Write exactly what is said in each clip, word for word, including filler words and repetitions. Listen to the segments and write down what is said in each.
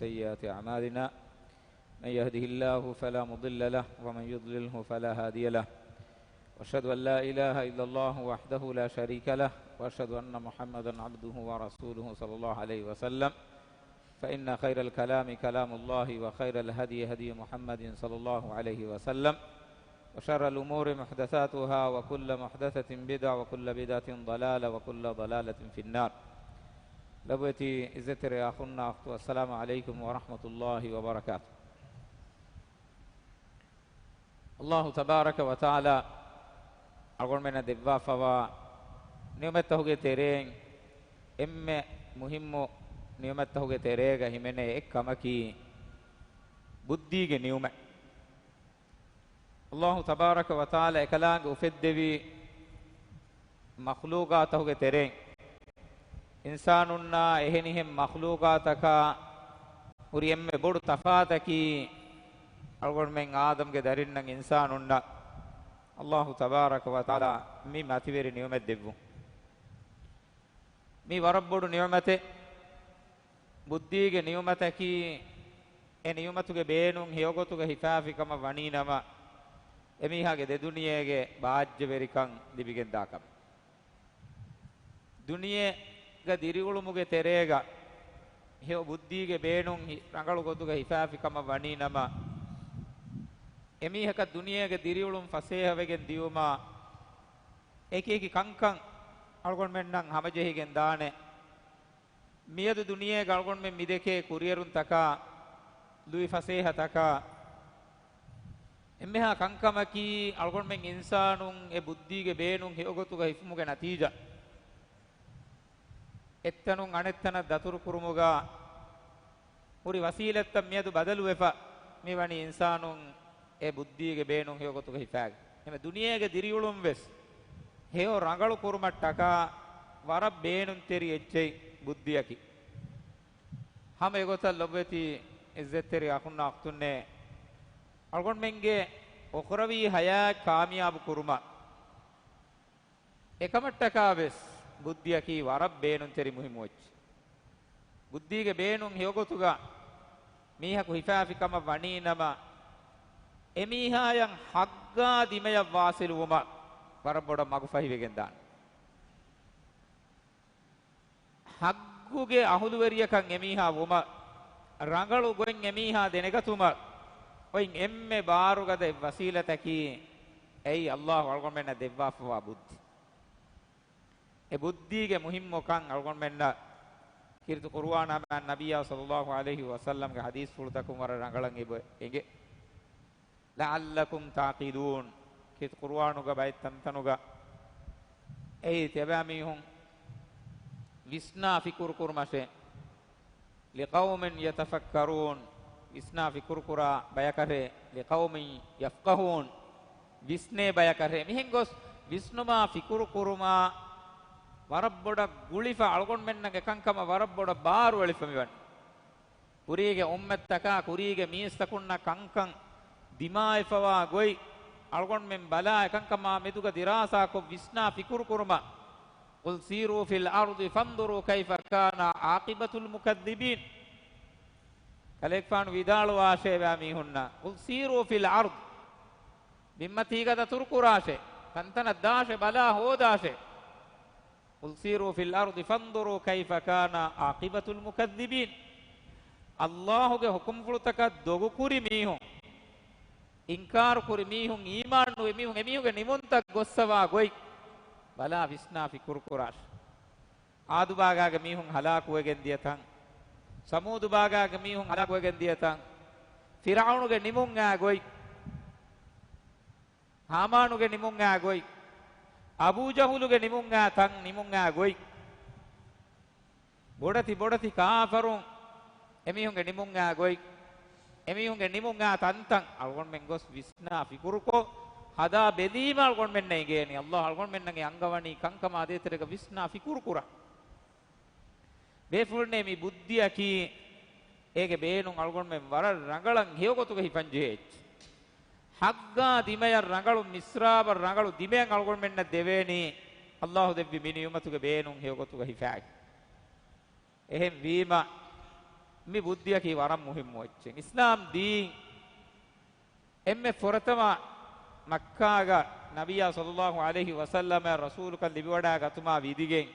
سيئات أعمالنا. من يهده الله فلا مضل له، ومن يضلله فلا هادي له. وأشهد أن لا إله إلا الله وحده لا شريك له، وأشهد أن محمدا عبده ورسوله صلى الله عليه وسلم. فإن خير الكلام كلام الله، وخير الهدي هدي محمد صلى الله عليه وسلم، وشر الأمور محدثاتها، وكل محدثة بدعة، وكل بدعة ضلالة، وكل ضلالة في النار. ލޮބުވެތި އިއްޒަތްތެރި އަޚުންނާ އުޚްތު، السلام عليكم ورحمة الله وبركاته. ﷲ ތަބާރަކަ ވަތަޢާލާ އަޅުގަނޑުމެންނަށް ދެއްވާފަވާ ނިޢުމަތްތަކުގެ ތެރެއިން އެންމެ މުހިއްމު ނިޢުމަތްތަކުގެ ތެރޭގަ ހިމެނޭ އެއް ކަމަކީ ބުއްދީގެ ނިޢުމަތް. ﷲ ތަބާރަކަ ވަތަޢާލާ އެކަލާނގެ އުފެއްދެވި މަޚްލޫޤާތަކުގެ ތެރެއިން އިންސާނުންނާ އެހެނިހެން މަޚްލޫޤާތަކާ ހުރި އެންމެ ބޮޑު ތަފާތަކީ، އަޅުގަނޑުމެން އާދަމްގެ ދަރިންނަށް އިންސާނުންނަށް ﷲ ތަބާރަކަ ވަތަޢާލާ މި މަތިވެރި ނިޢުމަތް ދެއްވުން. މީ ވަރަށް ބޮޑު ނިޢުމަތެއް. ބުއްދީގެ ނިޢުމަތަކީ، އެ ނިޢުމަތުގެ ބޭނުން ހެޔޮގޮތުގަ ހިފާފި ކަމަށް ވަނީ ނަމަ، އެމީހާގެ ދެ ދުނިޔޭގެ ބާއްޖަވެރިކަން ލިބިގެންދާ ކަމެއް. ދުނިޔޭގަ ދިރިއުޅުމުގެ ތެރޭގަ ހެޔޮ ބުއްދީގެ ބޭނުން ހި-، ރަނގަޅު ގޮތުގަ ހިފާފި ކަމަށް ވަނީ ނަމަ، އެމީހަކަށް ދުނިޔޭގެ ދިރިއުޅުން ފަސޭހަވެގެން ދިޔުމާ، އެކި އެކި ކަންކަން އަޅުގަނޑުމެންނަށް ހަމަޖެހިގެން ދާނެ. މިއަދު ދުނިޔޭގަ އަޅުގަނޑުމެން މިދެކޭ ކުރިއެރުންތަކާ، ލުއިފަސޭހަތަކާ، އެންމެހާ ކަންކަމަކީ، އަޅުގަނޑުމެން އިންސާނުން އެ ބުއްދީގެ ބޭނުން ހެޔޮގޮތުގަ ހިފުމުގެ ނަތީޖާ. އެއްތަނުން އަނެއްތަނަށް ދަތުރުކުރުމުގަ ހުރި ވަސީލަތްތައް މިއަދު ބަދަލުވެފަ މިވަނީ އިންސާނުން އެ ބުއްދީގެ ބޭނުން ހެޔޮގޮތުގަ ހިފާގެން. އެމެ ދުނިޔޭގެ ދިރިއުޅުން ވެސް ހެޔޮ ރަނގަޅު ކުރުމަށްޓަކާ ވަރަށް ބޭނުންތެރި އެއްޗެއް ބުއްދިއަކީ. ހަމަ އެގޮތަށް ލޮބުވެތި އިއްޒަތްތެރި އަޚުންނާ އުޚްތުންނޭ، އަޅުގަނޑުމެންގެ އުޚްރަވީ ހަޔާތް ކާމިޔާބު ކުރުމަށް އެކަމަށްޓަކާ ވެސް ބުއްދިއަކީ ވަރަށް ބޭނުންތެރި މުހިއްމު އެއްޗެއް. ބުއްދީގެ ބޭނުން ހެޔޮގޮތުގަ މީހަކު ހިފާފި ކަމަށް ވަނީ ނަމަ، އެމީހާޔަށް ޙައްޤާ ދިމަޔަށް ވާޞިލުވުމަށް ވަރަށް ބޮޑަށް މަގުފަހިވެގެން ދާނެ. ޙައްޤުގެ އަހުލުވެރިޔަކަށް އެމީހާ ވުމަށް، ރަނގަޅު ގޮތް އެމީހާ ދެނެގަތުމަށް، އޮތް އެންމެ ބާރުގަދަ އެއް ވަސީލަތަކީ، އެއީ ﷲ އަޅުގަނޑުމެންނަށް ދެއްވާފަވާ ބުއްދި. އެ ބުއްދީގެ މުހިއްމުކަން އަޅުގަނޑުމެންނަށް ކީރިތި ޤުރުއާނާ ނަބިއްޔާ ޞައްލައްލާހު ޢަލައިހި ވަސައްލަމްގެ ޙަދީޘްފުޅުތަކުން ވަރަށް ރަނގަޅަށް އެބަ އެނގޭ. لعلكم تعقلون. ކީރިތި ޤުރުއާނުގަ ބައެއް ތަންތަނުގަ އެއީ ތިޔަބައިމީހުން ވިސްނާ ފިކުރު ކުރުމަށޭ. لقوم يتفكرون، ވިސްނާ ފިކުރުކުރާ ބަޔަކަށޭ. لقوم يفقهون، ވިސްނޭ ބަޔަކަށޭ. މިހެން ގޮސް ވިސްނުމާ ފިކުރު ކުރުމާ ވަރަށް ބޮޑަށް ގުޅިފަ، އަޅުގަނޑުމެންނަށް އެކަންކަމަށް ވަރަށް ބޮޑަށް ބާރު އެޅިފަ މިވަނީ. ކުރީގެ އުއްމަތްތަކާ، ކުރީގެ މީސްތަކުންނަށް ކަންކަން ދިމާވެފަވާ ގޮތް އަޅުގަނޑުމެން ބަލާ، އެކަންކަމާ މެދުގަ ދިރާސާކޮށް، ވިސްނާ ފިކުރު ކުރުމަށް، قل سيروا في الأرض فانظروا كيف كان عاقبة المكذبين. ކަލޭގެފާނު ވިދާޅުވާށޭ ބައިމީހުންނަށް، قل سيروا في الأرض، ބިންމަތީގަ ދަތުރުކުރާށޭ، ތަންތަނަށް ދާށޭ، ބަލާ ހޯދާށޭ. قل سيروا في الأرض فانظروا كيف كان عاقبة المكذبين. ﷲގެ ޙުކުމްފުޅުތަކަށް ދޮގުކުރި މީހުން، އިންކާރު ކުރި މީހުން، އީމާން ނުވި މީހުން، އެމީހުންގެ ނިމުންތައް ގޮއްސަވާ ގޮތް ބަލާ، ވިސްނާ ފިކުރު ކުރާށި. ޢާދު ބާގާގެ މީހުން ހަލާކުވެގެން ދިޔަ ތަން، ސަމޫދު ބާގާގެ މީހުން ހަލާކުވެގެން ދިޔަ ތަން، ފިރްޢައުނުގެ ނިމުން އާ ގޮތް، ހާމާނުގެ ނިމުން އާ ގޮތް، އަބޫ ޖަހުލުގެ ނިމުން އާ ތަން، ނިމުން އާ ގޮތް، ބޮޑެތި ބޮޑެތި ކާފަރުން އެމީހުންގެ ނިމުން އާ ގޮތް، އެމީހުންގެ ނިމުން އާ ތަންތަން އަޅުގަނޑުމެން ގޮސް ވިސްނާ ފިކުރުކޮށް، ހަދާ ބެލީމަ އަޅުގަނޑުމެންނަށް އެނގޭނީ، ﷲ އަޅުގަނޑުމެންނަށް އެ އަންގަވަނީ ކަންކަމާ ދޭތެރޭގަ ވިސްނާ ފިކުރު ކުރަން. ބޭފުޅުންނޭ، މި ބުއްދިއަކީ އޭގެ ބޭނުން އަޅުގަނޑުމެން ވަރަށް ރަނގަޅަށް ހެޔޮގޮތުގަ ހިފަންޖެހޭ އެއްޗެއް. ޙައްޤާ ދިމަޔަށް ރަނގަޅު މިސްރާބަށް ރަނގަޅު ދިމަޔަށް އަޅުގަނޑުމެންނަށް ދެވޭނީ، ﷲ ދެއްވި މި ނިޢުމަތުގެ ބޭނުން ހެޔޮގޮތުގަ ހިފާގެން. އެހެން ވީމަ، މި ބުއްދިއަކީ ވަރަށް މުހިއްމު އެއްޗެއް. އިސްލާމް ދީން އެންމެ ފުރަތަމަ މައްކާގަ ނަބިއްޔާ ޞައްލައްލާހު ޢަލައިހި ވަސައްލަމަ ރަސޫލުކަން ލިބިވަޑާ ގަތުމާ ވިދިގެން،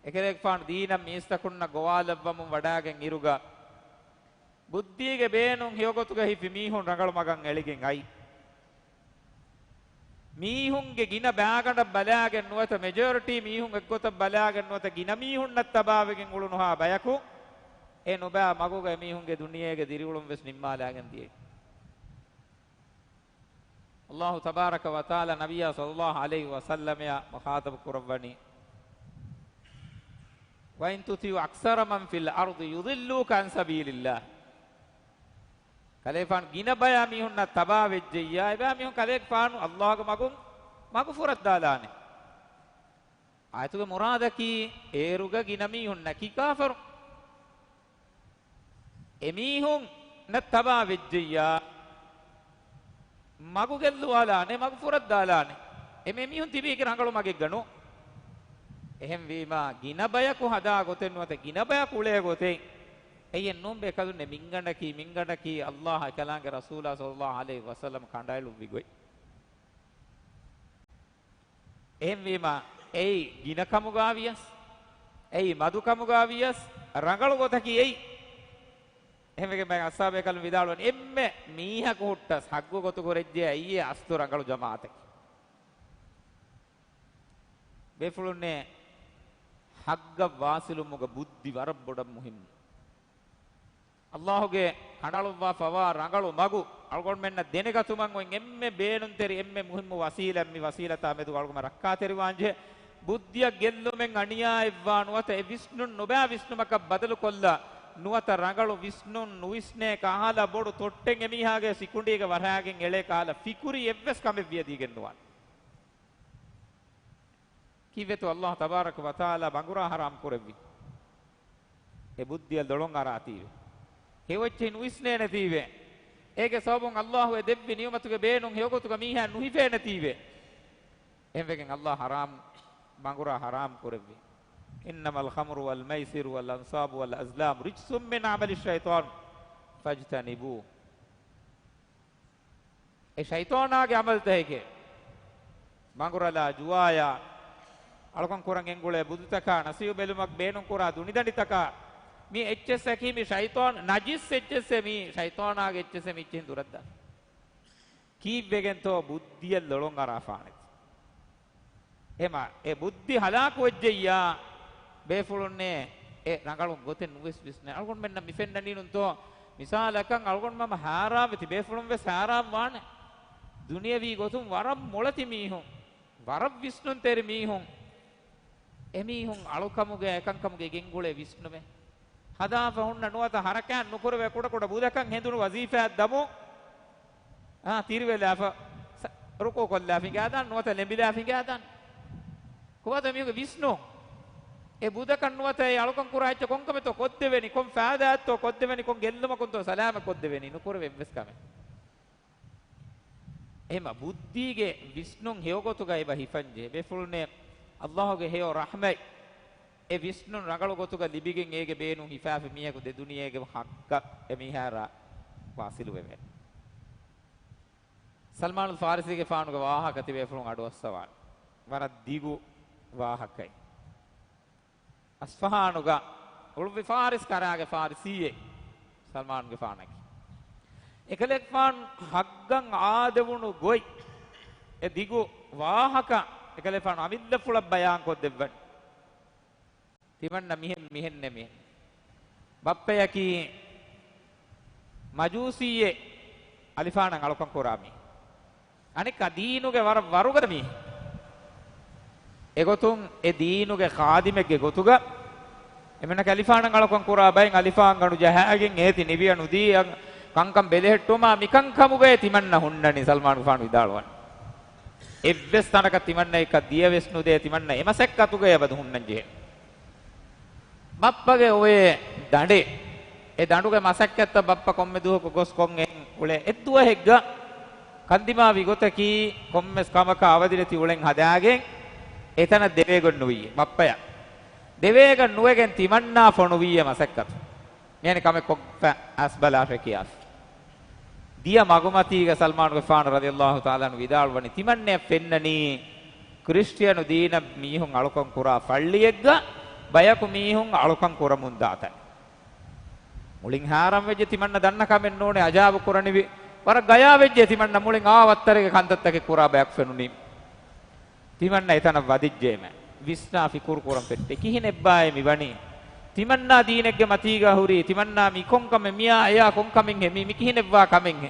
އެކަލޭގެފާނު ދީނަށް މީސްތަކުންނަށް ގޮވާލައްވަމުން ވަޑާގެން އިރުގަ، ބުއްދީގެ ބޭނުން ހެޔޮގޮތުގަ ހިފި މީހުން ރަނގަޅު މަގަށް އެޅިގެން އައި. މީހުންގެ ގިނަ ބާގަނޑަށް ބަލާގެން ނުވަތަ މެޖޯރިޓީ މީހުން އެއްގޮތަށް ބަލާގެން ނުވަތަ ގިނަ މީހުންނަށް ތަބާވެގެން އުޅުނުހާ ބަޔަކު އެ ނުބާ މަގުގަ އެމީހުންގެ ދުނިޔޭގެ ދިރިއުޅުން ވެސް ނިންމާލާގެން ދިޔައީ. އައްލާހު ތަބާރަކަ ވަތަޢާލާ ނަބިއްޔާ ޞައްލައްލާހު ޢަލައިހި ވަސައްލަމައާ މުޚާޠަބު ކުރައްވަނީ، وَإِن تُطِعْ أَكْثَرَ مَنْ فِي الْأَرْضِ يُضِلُّوكَ عَنْ سَبِيلِ اللَّهِ. ކަލޭފާނު ގިނަ ބަޔާ މީހުންނަށް ތަބާ ވެއްޖެއްޔާ، އެބައި މީހުން ކަލޭގެފާނު އައްލާހުގެ މަގުން މަގު ފުރައްދާލާނެ. އާޔަތުގެ މުރާދަކީ އޭރުގަ ގިނަ މީހުންނަކީ ކާފަރު. އެމީހުންނަށް ތަބާ ވެއްޖެއްޔާ، މަގު ގެއްލުވާލާނެ، މަގު ފުރައްދާލާނެ. އެމެ މީހުން ތިބީކީ ރަނގަޅު މަގެއްގަ ނޫން. އެހެންވީމާ، ގިނަ ބަޔަކު ހަދާ ގޮތެއް ނުވަތަ ގިނަ ބަޔަކު އުޅޭ ގޮތެއް އެއް ނޫން ބޭކަލުންނެ މިންގަނޑަކީ، މިންގަނޑަކީ އައްލާހާ އެކަލާނގެ ރަސޫލާ ޞައްލައްލާހު ޢަލައިހި ވަސައްލަމަ ކަނޑައެޅުއްވި ގޮތް. އެހެންވީމާ، އެއީ ގިނަކަމުގާ ވިޔަސް، އެއީ މަދުކަމުގާ ވިޔަސް، ރަނގަޅު ގޮތަކީ އެއީ. އެހެންވެގެން ބައެއް އަޞްޙާބޭކަލުން ވިދާޅުވަނީ، އެންމެ މީހަކު ހުއްޓަސް ޙައްގު ގޮތު ކުރެއްޖެއްޔާ އެއީ އަސްލު ރަނގަޅު ޖަމާޢަތަކީ. ބޭފުޅުންނޭ، ޙައްޤަށް ވާޞިލުވުމުގަ ބުއްދި ވަރަށް ބޮޑަށް މުހިއްމު. އައްލާހުގެ ކަނޑައަޅުއްވާފަވާ ރަނގަޅު މަގު އަޅުގަނޑުމެންނަށް ދެނެގަތުމަށް އޮތް އެންމެ ބޭނުންތެރި، އެންމެ މުހިއްމު ވަސީލަތް، މި ވަސީލަތާ މެދު އަޅުގަނޑުމެން ރައްކާތެރިވާންޖެހޭ. ބުއްދިއަށް ގެއްލުމެއް އަނިޔާއެއްވާ ނުވަތަ އެ ވިސްނުން ނުބައި ވިސްނުމަކަށް ބަދަލުކޮށްލާ ނުވަތަ ރަނގަޅު ވިސްނުން ނުވިސްނޭ ކަހަލަ ބޮޑު ތޮއްޓެއް އެމީހާގެ ސިކުނޑީގަ ވަރާގެން އެޅޭ ކަހަލަ ފިކުރި އެއްވެސް ކަމެއް ވިޔަދީގެން ނުވާނެ. ކީއްވެތޯ އައްލާހު ތަބާރަކަ ވަތަޢާލާ ބަނގުރާ ޙަރާމް ކުރެއްވީ؟ އެ ބުއްދިއަށް ލޮޅުން އަރާތީވެ. ހެޔޮއެއްޗެހި ނުވިސްނޭނެތީވެ. އޭގެ ސަބަބުން އައްލާހު އެ ދެއްވި ނިޢުމަތުގެ ބޭނުން ހެޔޮގޮތުގަ މީހާ ނުހިފޭނެތީވެ. އެހެންވެގެން އައްލާހު ޙަރާމް، ބަނގުރާ ޙަރާމް ކުރެއްވީ. إِنَّمَا الْخَمْرُ وَالْمَيْسِرُ وَالْأَنْصَابُ وَالْأَزْلَامُ رِجْسٌ مِنْ عَمَلِ الشَّيْطَانِ فَاجْتَنِبُوهُ. އެ ޝައިޠާނާގެ ޢަމަލުތަކެކޭ. ބަނގުރަލާ، ޖުވާޔާ، އަޅުކަން ކުރަން ގެންގުޅޭ ބުދުތަކާ، ނަސީހު ބެލުމަށް ބޭނުންކުރާ ދުނިދަނޑިތަކާ، މި އެއްޗެއްސަކީ މި ޝައިޠާން ނަޖިސް އެއްޗެއްސޭ، މީ ޝައިޠާނާގެ އެއްޗެއްސޭ، މި އެއްޗެހިން ދުރަށްދާ. ކީއްވެގެންތޯ ބުއްދިއަށް ލޮޅުން އަރާފާނެތީ؟ އެމަ، އެ ބުއްދި ހަލާކުވެއްޖެއްޔާ، ބޭފުޅުންނޭ އެ ރަނގަޅު ގޮތެއް ނުވެސް ވިސްނޭ. އަޅުގަނޑުމެންނަށް މި ފެންނަނީ ނޫންތޯ؟ މިސާލަކަށް އަޅުގަނޑުމެން ހާރާންވެ ތިބޭފުޅުން ވެސް ހާރާން ވާނެ. ދުނިޔަވީ ގޮތުން ވަރަށް މޮޅެތި މީހުން، ވަރަށް ވިސްނުންތެރި މީހުން، އެމީހުން އަޅުކަމުގައި އެކަންކަމުގައި ގެންގުޅޭ ވިސްނުމެއް. ހަދާފަ ހުންނަ ނުވަތަ ހަރަކާތް ނުކުރެވޭ ކުޑަކުޑަ ބުދަކަށް ހެނދުނު ވަޒީފާއަށް ދަމު، އާ، ތިރިވެލާފަ، ސަ-، ރުކޫ ކޮށްލާފަ ހިނގާދާން ނުވަތަ ލެނބިލާފަ ހިނގާދާން. ކޮބާތޯ މީހުންގެ ވިސްނުން؟ އެ ބުދަކަށް ނުވަތަ އެ އަޅުކަން ކުރާ އެއްޗަށް ކޮންކަމެއްތޯ ކޮށްދެވެނީ؟ ކޮން ފާއިދާއެއްތޯ ކޮށްދެވެނީ؟ ކޮން ގެއްލުމަކުންތޯ ސަލާމަތް ކޮށްދެވެނީ؟ ނުކުރެވޭ އެއްވެސް ކަމެއް. އެހެމަ ބުއްދީގެ ވިސްނުން ހެޔޮގޮތުގަ އެބަ ހިފަންޖެހޭ. ބޭފުޅުންނޭ، އައްލާހުގެ ހެޔޮ ރަޙްމަތް އެ ވިސްނުން ރަނގަޅު ގޮތުގަ ލިބިގެން އޭގެ ބޭނުން ހިފާފި މީހަކު ދެ ދުނިޔޭގެ ޙައްޤަށް އެމީހާރާ ވާސިލުވެވޭ. ސަލްމާނުލް ފާރިސީގެފާނުގެ ވާހަކަ ތިބޭފުޅުން އަޑުއައްސަވާނެ. ވަރަށް ދިގު ވާހަކައެއް. އަސްފަހާނުގަ އުޅުއްވި ފާރިސް ކަރާގެ ފާރިސީއެއް ސަލްމާނުގެފާނަކީ. އެކަލޭގެފާނު ހައްގަށް އާދެވުނު ގޮތް، އެ ދިގު ވާހަކަ އެކަލޭގެފާނު އަމިއްލަފުޅަށް ބަޔާންކޮށްދެއްވަން. ތިމަންނަ މިހެން، މިހެންނެ މިހެން. ބައްޕަޔަކީ މަޖޫސީއެއް އަލިފާނަށް އަޅުކަން ކުރާ މީ. އަނެއްކާ ދީނުގެ ވަރަށް ވަރުގަދަ މީ. އެގޮތުން އެ ދީނުގެ ޚާދިމެއްގެ ގޮތުގަ އެމެންނަކަށް އަލިފާނަށް އަޅުކަން ކުރާ ބައެއް އަލިފާން ގަނޑު ޖަހާގެން އޭތި ނިވިއަން ނުދީ ކަންކަން ބެލެހެއްޓުމާ މިކަންކަމުގައި ތިމަންނަ ހުންނަނީ ސަލްމާނުގެފާނު ވިދާޅުވަން. އެއްވެސް ތަނަކަށް ތިމަންނަ އެކަށް ދިޔަ ވެސް ނުދޭ، ތިމަންނަ އެ މަސައްކަތުގައި އަބަދު ހުންނަން ޖެހޭ. ބައްޕަގެ އޮވޭ ދަނޑެއް. އެ ދަނޑުގެ މަސައްކަތަށް ބައްޕަ ކޮންމެ ދުވަހަކު ގޮސް ކޮން އެއް އުޅޭ. އެއްދުވަހެއްގަ ކަންދިމާވި ގޮތަކީ ކޮންމެސް ކަމަކަށް އަވަދިނެތި އުޅެން ހަދާގެން އެތަނަށް ދެވޭގޮތް ނުވިއްޔޭ. ބައްޕަޔަށް ދެވޭގޮތް ނުވެގެން ތިމަންނާ ފޮނުވިއްޔޭ މަސައްކަތު. މިހެން ކަމެއް ކޮށްފަ އަސްބަލާށޭ ކިޔާފަ. ދިޔަ މަގުމަތީގަ ސަލްމާނުގެފާނު ރަޟިޔަﷲ ތަޢާލާ ޢަންހު ވިދާޅުވަނީ، ތިމަންނައަށް ފެންނަނީ ކްރިސްޓިއަނު ދީނަށް މީހުން އަޅުކަން ކުރާ ފައްޅިއެއްގަ ބަޔަކު މީހުން އަޅުކަން ކުރަމުން ދާތަން. މުޅިން ހާރާން ވެއްޖެ، ތިމަންނަ ދަންނަ ކަމެއް ނޫނޭ، އަޖާބު ކުރަނިވި. ވަރަށް ގަޔާ ވެއްޖެ، ތިމަންނަ މުޅިން އާ ވައްތަރެއްގެ ކަންތައްތަކެއް ކުރާ ބަޔަކު ފެނުނީމަ. ތިމަންނަ އެތަނަށް ވަދެއްޖެއެމެ. ވިސްނާ ފިކުރު ކުރަން ފެއްޓެ. ކިހިނެއްބާއޭ މި ވަނީ؟ ތިމަންނާ ދީނެއްގެ މަތީގަ ހުރީ، ތިމަންނާ މި ކޮން ކަމެއް؟ މިއާ އެޔާ ކޮން ކަމެއްހޭ؟ މި، މި ކިހިނެއްވާ ކަމެއްހޭ؟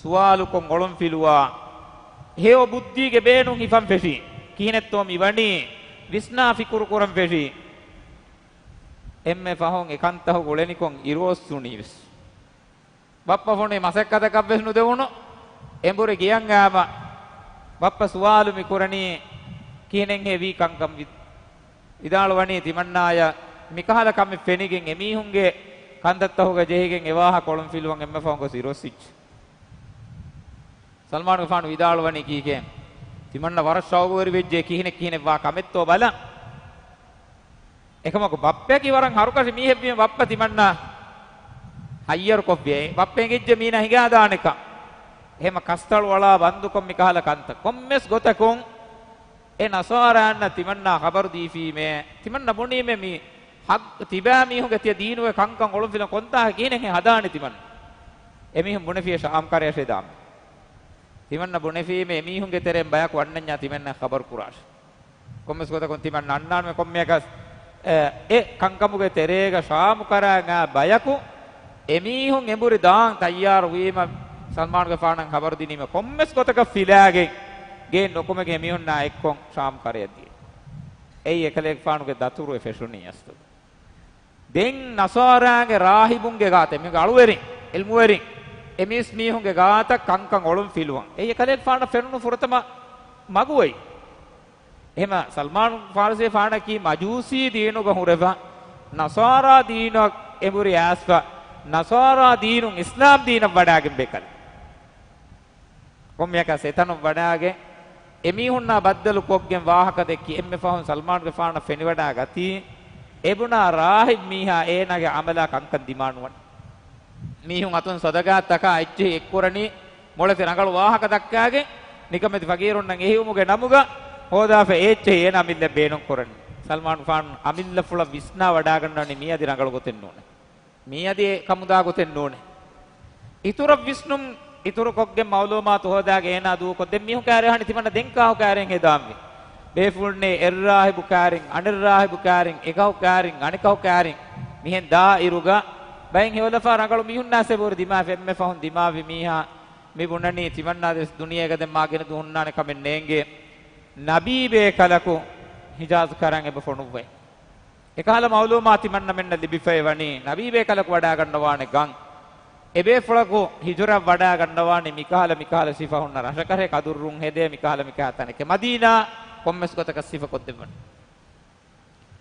ސުވާލުކޮށް އޮޅުން ފިލުވާ، ހެޔޮ ބުއްދީގެ ބޭނުން ހިފަން ފެށީ. ކިހިނެއްތޯ މި ވަނީ؟ ވިސްނާ ފިކުރު ކުރަން ފެށީ. އެންމެ ފަހުން އެ ކަންތަހުގަ އުޅެނިކޮށް އިރުއޮއްސުނީވެސް. ބައްޕަ ފޮނުވި މަސައްކަތަކަށްވެސް ނުދެވުނު. އެނބުރި ގެޔަށް އައިމަ ބައްޕަ ސުވާލު މި ކުރަނީ ކިހިނެއްހޭ ވީ ކަންކަން ވި-، ވިދާޅުވަނީ ތިމަންނާޔަށް މިކަހަލަ ކަމެއް ފެނިގެން އެމީހުންގެ ކަންތައްތަހުގަ ޖެހިގެން އެވާހަކަ އޮޅުން ފިލުވަން އެންމެ ފަހުން ގޮސް އިރުއޮއްސިއްޖެ. ސަލްމާނުގެފާނު ވިދާޅުވަނީ ކީކޭ؟ ތިމަންނަ ވަރަށް ޝައުގުވެރިވެއްޖެ ކިހިނެއް ކިހިނެއްވާ ކަމެއްތޯ ބަލަން. އެކަމަކު ބައްޕަޔަކީ ވަރަށް ހަރުކަށި މީހެއްވީމަ ބައްޕަ ތިމަންނަ ހައްޔަރުކޮށްވި. ބައްޕަ އެނގިއްޖެ މީނަ ހިނގާދާނެކަން. އެހެމަ ކަސްތަޅު އަޅާ ބަންދުކޮށް މިކަހަލަ ކަންތައް. ކޮންމެސް ގޮތަކުން އެ ނަޞާރާއަންނަށް ތިމަންނާ ޚަބަރު ދީފީމޭ، ތިމަންނަ ބުނީމޭ މި ޙައްޤު ތިބާ މީހުންގެ ތިޔަ ދީނުގެ ކަންކަން އޮޅުންފިލަން ކޮންތާހެ ކިހިނެއްހޭ ހަދާނީ ތިމަންނަ. އެމީހުން ބުނެފިޔޭ ޝާމް ކަރަޔަށޭ ދާން. ތިމަންނަ ބުނެފީމޭ އެމީހުންގެ ތެރެއިން ބަޔަކު އަންނަންޏާ ތިމަންނަ ޚަބަރު ކުރާށޭ. ކޮންމެސް ގޮތަކުން ތިމަންނަ އަންނާނަމޭ ކޮންމެއަކަސް، އެ، އެ ކަންކަމުގެ ތެރޭގަ ޝާމު ކަރައިގެން އާ ބަޔަކު އެމީހުން އެނބުރި ދާން ތައްޔާރު ވީމަ، ސަލްމާނުގެފާނަށް ޚަބަރު ދިނީމަ ކޮންމެސް ގޮތަކަށް ފިލާގެން ގެއިން ނުކުމެގެން އެމީހުންނާ އެއްކޮށް ޝާމް ކަރަޔަށް ދިޔަ. އެއީ އެކަލޭގެފާނުގެ ދަތުރު އެ ފެށުނީ އަސްލު. ދެން ނަޞާރާގެ ރާހިބުންގެ ގާތަށް، މީހުންގެ އަޅުވެރިން، ޢިލްމުވެރިން، އެ މީސް މީހުންގެ ގާތަށް ކަންކަން އޮޅުން ފިލުވަން. އެއީ އެކަލޭގެފާނަށް ފެނުނު ފުރަތަމަ މަގު އެއީ. އެހެމަ ސަލްމާނު ފާރިސީފާނަކީ މަޖޫސީ ދީނުގަ ހުރެފަ، ނަޞާރާ ދީނަށް އެނބުރި އައިސްފަ، ނަޞާރާ ދީނުން އިސްލާމް ދީނަށް ވަޑާގެން ބޭކަލެއް. ކޮންމެއަކަސް އެތަނުން ވަޑާގެން އެމީހުންނާ ބައްދަލު ކޮށްގެން ވާހަކަ ދެއްކި އެންމެ ފަހުން ސަލްމާނުގެފާނަށް ފެނިވަޑާ ގަތީ، އެބުނާ ރާހިބް މީހާ އޭނާގެ ޢަމަލާ ކަންކަން ދިމާނުވަން. މީހުން އަތުން ޞަދަގާތަކާ އެއްޗެހި އެއްކުރަނީ، މޮޅެތި ރަނގަޅު ވާހަކަ ދައްކާގެން، ނިކަމެތި ފަގީރުންނަށް އެހިއުމުގެ ނަމުގަ ހޯދާފަ އެއްޗެހި އޭނާ މިއްލަ ބޭނުން ކުރަނީ. ސަލްމާނުގެފާނު އަމިއްލަފުޅަށް ވިސްނާ ވަޑާގަންނަވަނީ މިއަދި ރަނގަޅު ގޮތެއް ނޫނޭ. މިއަދި އެ ކަމުދާ ގޮތެއް ނޫނޭ. އިތުރަށް ވިސްނުން، އިތުރުކޮށްގެން މައުލޫމާތު ހޯދާގެން އޭނާ ދޫކޮށް ދެން މީހުން ކާރޭ އަހަނީ ތިމަންނަ ދެން ކާކު ކާރެއް ހެދާންވީ. ބޭފުޅުންނޭ އެއްރާހިބު ކާރިން، އަނެއްރާހިބު ކާރިން، އެކަހު ކާރިން، އަނެކަހު ކާރިން މިހެން ދާއިރުގަ ބައެއް ހެޔޮލަފާ ރަނގަޅު މީހުންނާ ސެބޯރި ދިމާވި އެންމެ ފަހުން ދިމާވި މީހާ މި ބުނަނީ ތިމަންނާ ދެސް ދުނިޔޭގަ ދެން މާ ގިނަ ދުވަހުންނާނެ ކަމެއް ނޭނގޭ. ނަބީ ބޭކަލަކު ހިޖާޒު ކަރަން އެބަ ފޮނުއްވައި. އެކަހަލަ މައުލޫމާތު ތިމަންނަމެންނަށް ލިބިފައި ވަނީ، ނަބީ ބޭކަލަކު ވަޑާގަންނަވާނެ ގަން، އެބޭފުޅަކު ހިޖުރަ ވަޑާގަންނަވާނެ މިކަހަލަ މިކަހަލަ ސިފަ ހުންނަ ރަށަކަށޭ، ކަދުރުން ހެދޭ މިކަހަލަ މިކަހަލަ ތަނެކޭ. މަދީނާ ކޮންމެސް ގޮތަކަށް ސިފަކޮށްދެއްވަން.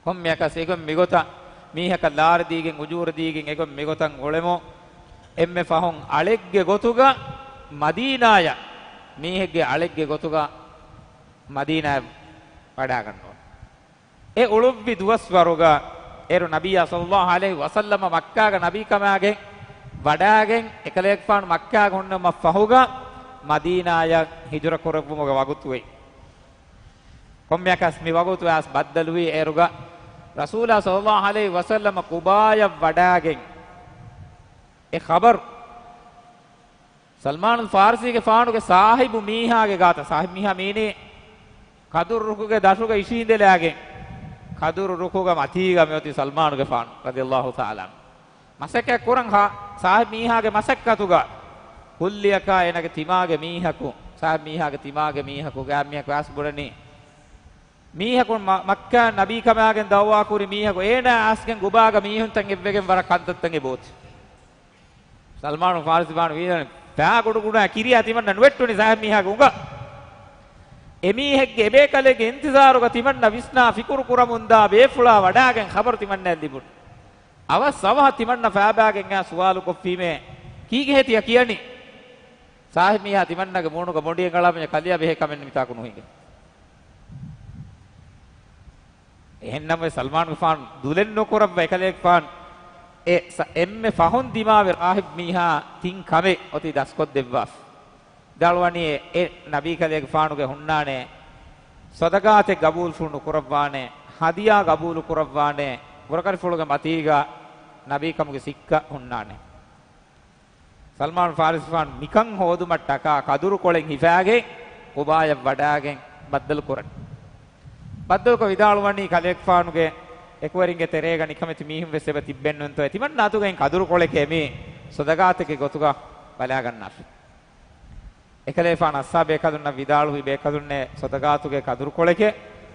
ކޮންމެއަކަސް އެގޮތް މިގޮތަށް މީހަކަށް ލާރި ދީގެން، އުޖޫރަ ދީގެން އެގޮތް މިގޮތަށް އުޅެމު، އެންމެ ފަހުން އަޅެއްގެ ގޮތުގަ މަދީނާޔަށް، މީހެއްގެ އަޅެއްގެ ގޮތުގަ މަދީނާޔަށް ވަޑާގަންނަވަން. އެ އުޅުއްވި ދުވަސްވަރުގަ އޭރު ނަބިއްޔާ ޞައްލައްލާހު ޢަލައިހި ވަސައްލަމަ މައްކާގަ ނަބީކަމާގެން ވަޑާގެން، އެކަލޭގެފާނު މައްކާގަ ހުންނަމަށް ފަހުގަ މަދީނާޔަށް ހިޖުރަ ކުރެއްވުމުގެ ވަގުތު އެއީ. ކޮންމެއަކަސް މި ވަގުތު އައިސް ބައްދަލުވީ އޭރުގަ ރަސޫލާ ޞައްލައްލާހު ޢަލައިހި ވަސައްލަމަ ޤުބާޔަށް ވަޑާގެން އެ ޚަބަރު ސަލްމާނުލް ފާރިސީގެފާނުގެ ސާހިބު މީހާގެ ގާތަށް، ސާހިބު މީހާ މީނީ ކަދުރު ރުކުގެ ދަށުގަ އިށީނދެލާގެން، ކަދުރު ރުކުގަ މަތީގަ މިއޮތީ ސަލްމާނުގެފާނު ރަޟިޔަﷲ ތަޢާލާ ޢަންހު. މަސައްކަތް ކުރަން ހާ-، ސާހިބު މީހާގެ މަސައްކަތުގަ ކުއްލިއަކާ އޭނާގެ ތިމާގެ މީހަކު، ސާހިބު މީހާގެ ތިމާގެ މީހަކު، ގާތް މީހަކު އައިސް ބުނަނީ، މީހަކު މަ-، މައްކާ ނަބީކަމާގެން ދަޢުވާ ކުރި މީހަކު އޭނާ އައިސްގެން ގުބާގަ މީހުންތައް އެއްވެގެން ވަރަށް ކަންތައްތައް އެބައޮތީ. ސަލްމާނު ފާރިސީފާނު ވީދަނީ، ފާ ގުޑު ގުޑާ ކިރިޔާ ތިމަންނަ ނުވެއްޓުނީ ސާހިބު މީހާގެ އުނގަށް. އެމީހެއްގެ އެބޭކަލެއްގެ އިންތިޒާރުގަ ތިމަންނަ ވިސްނާ ފިކުރު ކުރަމުންދާ ބޭފުޅާ ވަޑާގެން ޚަބަރު ތިމަންނައަށް ލިބުނު. އަވަސް އަވަހަށް ތިމަންނަ ފާބާގެން އާ ސުވާލު ކޮށްފީމޭ، ކީކޭ ތިޔަ ކިޔަނީ؟ ސާހިބު މީހާ ތިމަންނަގެ މޫނުގަ މޮޑިއެއް އަޅާ މި ކަލެޔާ ބެހޭ ކަމެއް މިތާކު ނުހިނގޭ. އެހެންނަމަވެސް ސަލްމާނުގެފާނު ދުލެއް ނުކުރައްވަ އެކަލޭގެފާނު އެ ސަ-، އެންމެ ފަހުން ދިމާވި ރާހިބް މީހާ ތިން ކަމެއް އޮތީ ދަސްކޮށްދެއްވާފަ. ވިދާޅުވަނީ އެ ނަބީ ކަލޭގެފާނުގެ ހުންނާނެ ސަދަގާތެއް ގަބޫލުފުޅު ނުކުރައްވާނެ، ހަދިޔާ ގަބޫލު ކުރައްވާނެ، ބުރަކަށިފުޅުގެ މަތީގަ ނަބީކަމުގެ ސިއްކަ ހުންނާނެ. ސަލްމާން ފާރިސީފާނު މިކަން ހޯދުމަށްޓަކާ ކަދުރުކޮޅެއް ހިފާގެން ޤުބާޔަށް ވަޑާގެން ބައްދަލުކުރަން. ބައްދަލުކޮށް ވިދާޅުވަނީ ކަލޭގެފާނުގެ އެކުވެރިންގެ ތެރޭގަ ނިކަމެތި މީހުން ވެސް އެބަ ތިއްބެއްނޫންތޯއޭ، ތިމަންނަ އަތުގައި ކަދުރުކޮޅެކޭ މީ ޞަދަގާތެއްގެ ގޮތުގަ ބަލާގަންނާށޭ. އެކަލޭގެފާނު އައްސާ ބޭކަލުންނަށް ވިދާޅުވި ބޭކަލުންނޭ ޞަދަގާތުގެ ކަދުރުކޮޅެކޭ،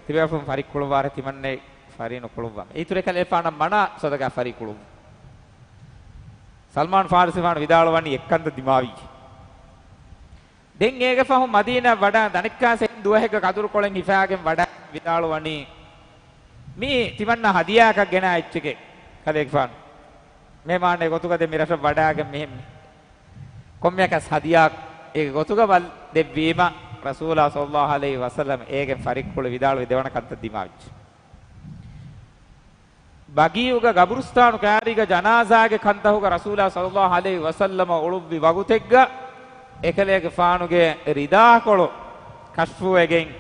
ތިބޭފުޅުން ފަރިއްކުޅުއްވާށޭ، ތިމަންނައަށް ފަރިނުކުޅުއްވާމަ. އިތުރު އެކަލޭގެފާނަށް މަނާ ޞަދަގާ ފަރިކުޅުއްވުން. ސަލްމާން ފާރިސީފާނު ވިދާޅުވަނީ އެއްކަންތައް ދިމާވީ. ދެން އޭގެ ފަހު މަދީނާ ވަޑާ ދަނެއްކާސް ދުވަހެއްގަ ކަދުރުކޮޅެއް ހިފާގެން ވަޑާ ވިދާޅުވަނީ، މީ ތިމަންނަ ހަދިޔާއަކަށް ގެނާ އެއްޗެކޭ ކަލޭގެފާނު. މޭމާނެއް ގޮތުގަ ދެ މި ރަށަށް ވަޑާގެން މިހެން މި ކޮންމެއަކަސް ހަދިޔާ އޭގެ ގޮތުގަ ވަލް ދެއްވީމަ، ރަސޫލާ ޞައްލައްލާހު ޢަލައިހި ވަސައްލަމް އޭގެން ފަރިއްކުޅެ ވިދާޅުވި ދެވަނަ ކަންތައް ދިމާވެއްޖެ. ބަގީޢުގަ ގަބުރުސްތާނު ކާރީގަ ޖަނާޒާގެ ކަންތަހުގަ ރަސޫލާ ޞައްލައްލާހު ޢަލައިހި ވަސައްލަމަ އުޅުއްވި ވަގުތެއްގަ އެކަލޭގެފާނުގެ ރިދާކޮޅު ކަޝްފުވެގެން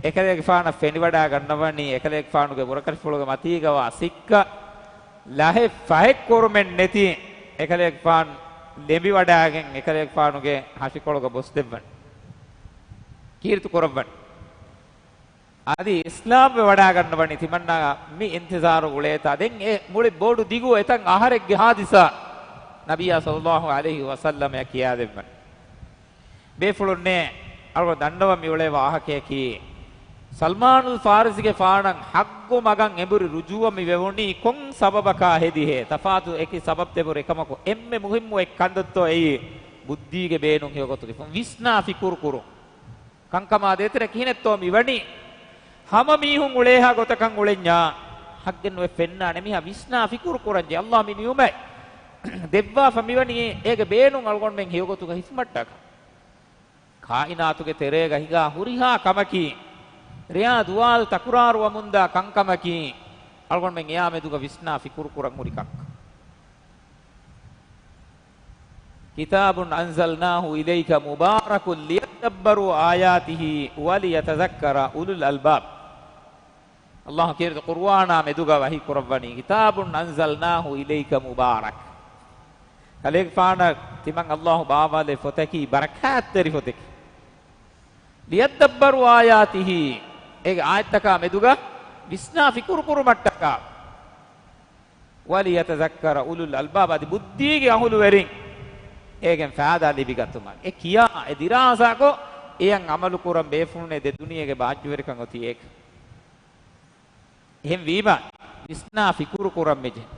އެކަލޭގެފާނަށް ފެނިވަޑާ ގަންނަވަނީ އެކަލޭގެފާނުގެ ބުރަކަށިފުޅުގެ މަތީގަވާ ސިއްކަ ލަހެއް ފަހެއް ކުރުމެއް ނެތި އެކަލޭގެފާނު ލެނބިވަޑާގެން އެކަލޭގެފާނުގެ ހަށިކޮޅުގަ ބޮސްދެއްވަން، ކީރިތި ކުރައްވަން. އަދި އިސްލާމްވެ ވަޑާގަންނަވަނީ ތިމަންނާ މި އިންތިޒާރު އުޅޭތާ. ދެން އެ މުޅި ބޮޑު ދިގު އެތަން އަހަރެއްގެ ހާދިސާ ނަބިއްޔާ ޞައްލައްލާހު ޢަލައިހި ވަސައްލަމައަށް ކިޔާދެއްވަން. ބޭފުޅުންނޭ އަޅުގަނޑު ދަންނަވަން މިއުޅޭ ވާހަކަޔަކީ، ސަލްމާނުލް ފާރިސީގެފާނަށް ޙައްޤު މަގަށް އެނބުރި ރުޖޫޢަ މި ވެވުނީ ކޮން ސަބަބަކާ ހެދިހޭ؟ ތަފާތު އެކި ސަބަބްތެރި އެކަމަކު އެންމެ މުހިއްމު އެއް ކަންތައްތޯ އެއީ ބުއްދީގެ ބޭނުން ހެޔޮގޮތުގެ ވިސްނާ ފިކުރު ކުރުން. ކަންކަމާ ދޭތެރޭ ކިހިނެއްތޯ މިވަނީ؟ ހަމަ މީހުން އުޅޭހާ ގޮތަކަށް އުޅެންޏާ ޙައްޤެއް ނުވެ ފެންނާނެ. މީހާ ވިސްނާ ފިކުރު ކުރަންޖެ. އައްލާހު މި ނިޢުމަތް ދެއްވާފަ މިވަނީ އޭގެ ބޭނުން އަޅުގަނޑުމެން ހެޔޮގޮތުގަ ހިފުމަށްޓަކާ. ކާއިނާތުގެ ތެރޭގަ ހިނގާ ހުރިހާ ކަމަކީ، ރެޔާ ދުވާލު ތަކުރާރުވަމުންދާ ކަންކަމަކީ، އަޅުގަނޑުމެން އެޔާ މެދުގަ ވިސްނާ ފިކުރު ކުރަން ހުރި ކަންކަން. كتاب أنزلناه إليك مبارك ليدبروا آياته وليتذكر أولو الألباب. އައްލާހު ކީރިތި ޤުރުއާނާ މެދުގަ ވަޙީ ކުރައްވަނީ، كتاب أنزلناه إليك مبارك. ކަލޭގެފާނަށް ތިމަން އައްލާހު ބާވާލެއް ފޮތަކީ ބަރަކާތްތެރި ފޮތެކޭ. ليدبروا آياته، އޭގެ އާޔަތްތަކާ މެދުގަ ވިސްނާ ފިކުރު ކުރުމަށްޓަކާ. وليتذكر أولو الألباب، އަދި ބުއްދީގެ އަހުލުވެރިން އޭގެން ފާއިދާ ލިބިގަތުމަށް. އެ ކިޔާ، އެ ދިރާސާކޮށް، އެޔަށް ޢަމަލު ކުރަން ބޭފުޅުންނޭ ދެ ދުނިޔޭގެ ބާއްޖަވެރިކަން އޮތީ އޭކަ. އެހެންވީމަ، ވިސްނާ ފިކުރު ކުރަން މިޖެހޭ.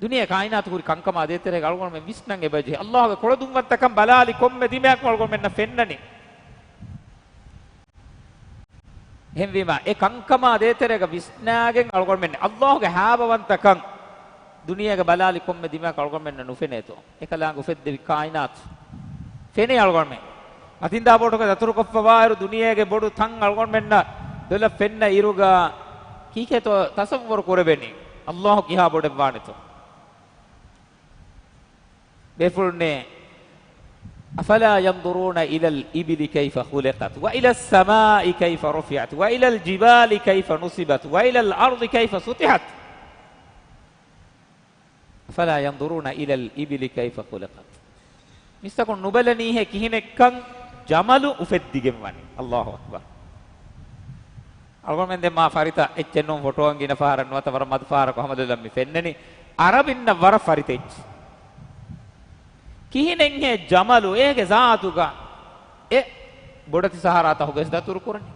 ދުނިޔެ ކާއިނާތު ހުރި ކަންކަމާ ދޭތެރޭގަ އަޅުގަނޑުމެން ވިސްނަން އެބަޖެހޭ. އައްލާހުގެ ކޮޅަދުންވަންތަކަން ބަލާލި ކޮންމެ ދިމައަކު އަޅުގަނޑުމެންނަށް ފެންނަނީ. އެހެންވީމަ، އެ ކަންކަމާ ދޭތެރޭގަ ވިސްނާގެން އަޅުގަނޑުމެން އައްލާހުގެ ހާވަވަންތަކަން ދުނިޔޭގަ ބަލާލި ކޮންމެ ދިމައަކު އަޅުގަނޑުމެންނަށް ނުފެނޭތޯ؟ އެކަލާނގެ އުފެއްދެވި ކާއިނާތު ފެނޭ އަޅުގަނޑުމެން. މަތިންދާ ބޯޓުގަ ދަތުރުކޮށްފަވާއިރު ދުނިޔޭގެ ބޮޑު ތަން އަޅުގަނޑުމެންނަށް ދޮލަށް ފެންނަ އިރުގަ ކީކޭތޯ ތަޞައްވަރު ކުރެވެނީ؟ އައްލާހު ކިހާ ބޮޑެއްވާނެތޯ؟ ބޭފުޅުންނޭ، أفلا ينظرون إلى الإبل كيف خلقت وإلى السماء كيف رفعت وإلى الجبال كيف نصبت وإلى الأرض كيف سطحت. أفلا ينظرون إلى الإبل كيف خلقت. މިސްތަކުން ނުބަލަނީހޭ ކިހިނެއްކަން ޖަމަލު އުފެއްދިގެން ވަނީ. އައްލާހު އަކްބަރު. އަޅުގަނޑުމެން ދެން މާ ފަރިތައް އެއްޗެއް ނޫން ފޮޓޯއިން ގިނަ ފަހަރަށް ނުވަތަ ވަރަށް މަދު ފަހަރަކު ހަމަލޮލަށް މި ފެންނަނީ. އަރަބިންނަށް ވަރަށް ފަރިތަ އެއްޗެއް. ކިހިނެއްހޭ ޖަމަލު އޭގެ ޒާތުގަ އެ ބޮޑެތި ސަހަރާ ތަހުގައި ދަތުރު ކުރަނީ؟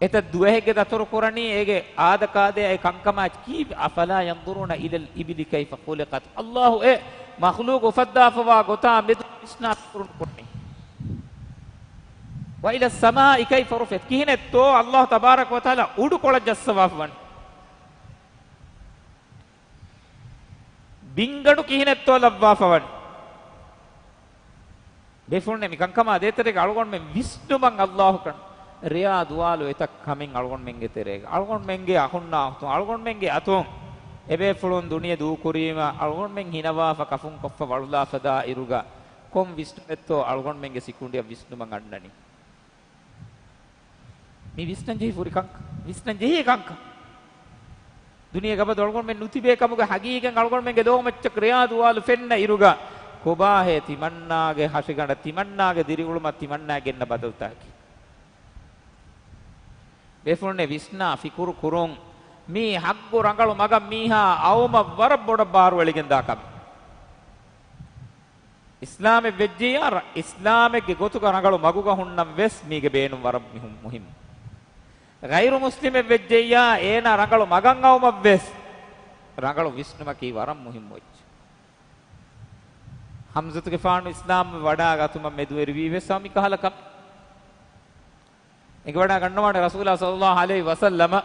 އެތައް ދުވަހެއްގެ ދަތުރު ކުރަނީ އޭގެ އާދަކާދޭ އެ ކަންކަމާ ކީ؟ أفلا ينظرون إلى الإبل كيف خلقت. އައްލާހު އެ މަޚްލޫޤު އުފައްދާފަވާ ގޮތާ މެދު ވިސްނާ ފިކުރު ނުކުރަނީ. وإلى السماء كيف رفعت. ކިހިނެއްތޯ އައްލާހު ތަބާރަކަ ވަތަޢާލާ އުޑުކޮޅަށް ޖައްސަވާފަ ވަނީ؟ ބިންގަނޑު ކިހިނެއްތޯ ލައްވާފަ ވަނީ؟ ބޭފުޅުންނޭ މި ކަންކަމާ ދޭތެރޭގަ އަޅުގަނޑުމެން ވިސްނުމަށް އައްލާހު ކަން. ރެޔާ ދުވާލު އެތައް ކަމެއް އަޅުގަނޑުމެންގެ ތެރޭގަ، އަޅުގަނޑުމެންގެ އަޚުންނާ އުޚްތުން، އަޅުގަނޑުމެންގެ އަތުން އެބޭފުޅުން ދުނިޔެ ދޫކުރީމަ އަޅުގަނޑުމެން ހިނަވާފަ ކަފުން ކޮށްފަ ވަޅުލާފަ ދާ އިރުގަ ކޮން ވިސްނުމެއްތޯ އަޅުގަނޑުމެންގެ ސިކުނޑިއަށް ވިސްނުމަށް އަންނަނީ؟ މި ވިސްނަން ޖެހި ފުރި ކަންކަން، ވިސްނަން ޖެހޭ ކަންކަން. ދުނިޔޭގަ އަބަދު އަޅުގަނޑުމެން ނުތިބޭ ކަމުގެ ހަގީގަތް އަޅުގަނޑުމެންގެ ލޯމައްޗަށް ރެޔާ ދުވާލު ފެންނަ އިރުގަ، ކޮބާހޭ ތިމަންނާގެ ހަށިގަނޑަށް، ތިމަންނާގެ ދިރިއުޅުމަށް ތިމަންނާ ގެންނަ ބަދަލުތަކަކީ؟ ބޭފުޅުންނޭ ވިސްނާ ފިކުރު ކުރުން. މީ ޙައްޤު ރަނގަޅު މަގަށް މީހާ އައުމަށް ވަރަށް ބޮޑަށް ބާރުއެޅިގެންދާ ކަމެއް. އިސްލާމެއް ވެއްޖެއްޔާ، ރަ-، އިސްލާމެއްގެ ގޮތުގަ ރަނގަޅު މަގުގަ ހުންނަން ވެސް މީގެ ބޭނުން ވަރަށް މިހު-، މުހިއްމު. ޣައިރު މުސްލިމެއް ވެއްޖެއްޔާ، އޭނާ ރަނގަޅު މަގަށް އައުމަށް ވެސް ރަނގަޅު ވިސްނުމަކީ ވަރަށް މުހިއްމު އެއްޗެއް. ޙަމްޒަތުގެފާނު އިސްލާމްވެ ވަޑާގަތުމަށް މެދުވެރިވީ ވެސް މިކަހަލަ ކަމެއް. އެނގިވަޑާ ގަންނަވާނެ ރަސޫލާ ޞައްލައްލާހު ޢަލައިހި ވަސައްލަމަ